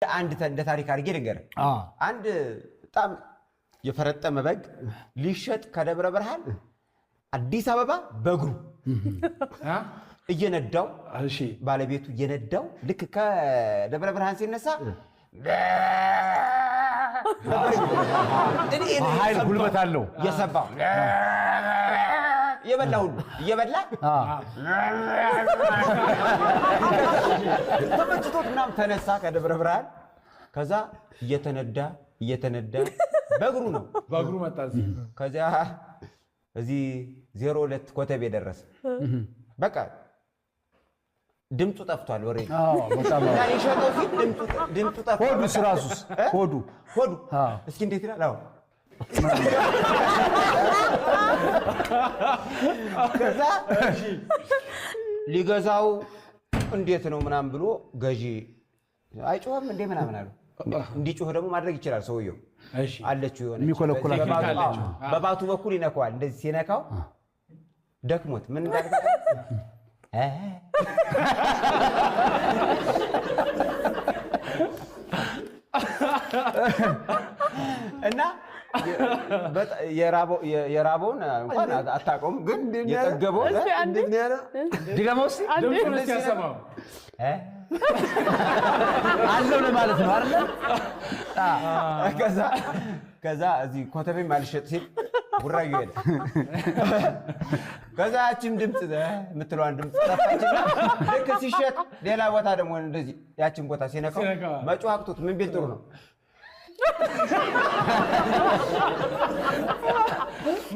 አንድ እንደ ታሪክ አድርጌ ልንገርህ። አንድ በጣም የፈረጠመ በግ ሊሸጥ ከደብረ ብርሃን አዲስ አበባ በእግሩ እየነዳው፣ ባለቤቱ እየነዳው፣ ልክ ከደብረ ብርሃን ሲነሳ ኃይል ጉልበት አለው። የሰባው እየበላ ሁሉ እየበላ ተመችቶት ምናምን ተነሳ ከደብረ ብርሃን። ከዛ እየተነዳ እየተነዳ በእግሩ ነው። በእግሩ መጣ እዚህ። ከዚያ እዚህ 02 ኮተቤ ደረሰ። በቃ ድምፁ ጠፍቷል። ወሬ እና ሊሸጠው ሲል ድምፁ ጠፍቷል። ሆዱስ ራሱስ? ሆዱ? ሆዱ እስኪ እንዴት ይላል? አዎ። ከዛ ሊገዛው እንዴት ነው ምናምን ብሎ ገዢ አይጮህም እንዴ ምናምን አሉ። እንዲጮህ ደግሞ ማድረግ ይችላል ሰውየው። አለችው የሆነች የሚኮለኩላት በዚህ በባቱ በኩል ይነካዋል። እንደዚህ ሲነካው ደክሞት ምን እንዳለ ታውቃለህ? እና የራበውን እንኳን አታውቀውም፣ ግን የጠገበውን እስኪ አንዴ። ድገመው እስኪ። ድምፁን እስኪ ያሰማው። አለው ለማለት ነው አይደለ? ከዛ እዚህ ኮተቤም አልሸጥ ሲል ቡራዩ ሄደ። ከዛ ያቺም ድምፅ የምትለዋን ድምፅ ጠፋችና ልክ ሲሸጥ ሌላ ቦታ ደግሞ እንደዚህ ያችን ቦታ ሲነካው ሲነካው መጮህ አቅቶት ምን ቢል ጥሩ ነው?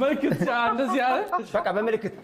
ምልክት እንደዚህ አለ። በቃ በምልክት።